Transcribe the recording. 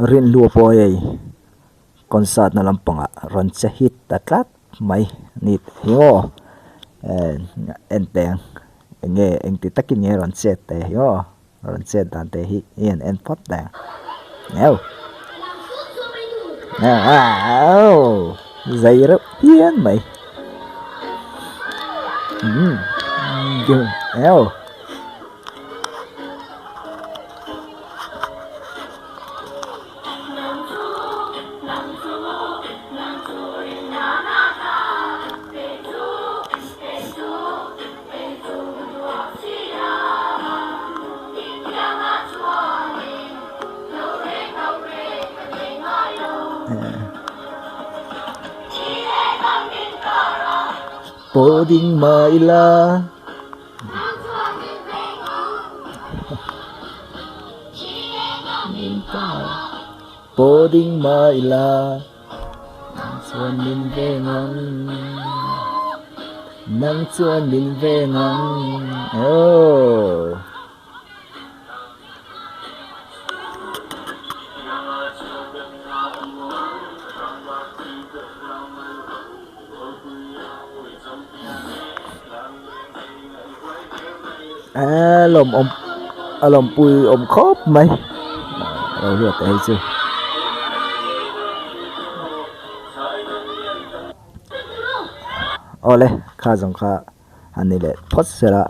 Rinhlua pawh hei concert na lampangah rawn che hit ta tlat mai ni hi maw eh en teh ang eng nge engti takin nge rawn chet teh hi maw rawn chet dan te hi i han en phawt teh ang neuh zai reuh phian mai umm neuh. Pawh ding mah ila. Pawh ding mah ila nang chuan min veng ang nang chuan min veng ang oh. A lawmawm a lawmpui awm khawp mai lo hriat te hei chu. Awle kha zawng kha a ni leh phawt sela.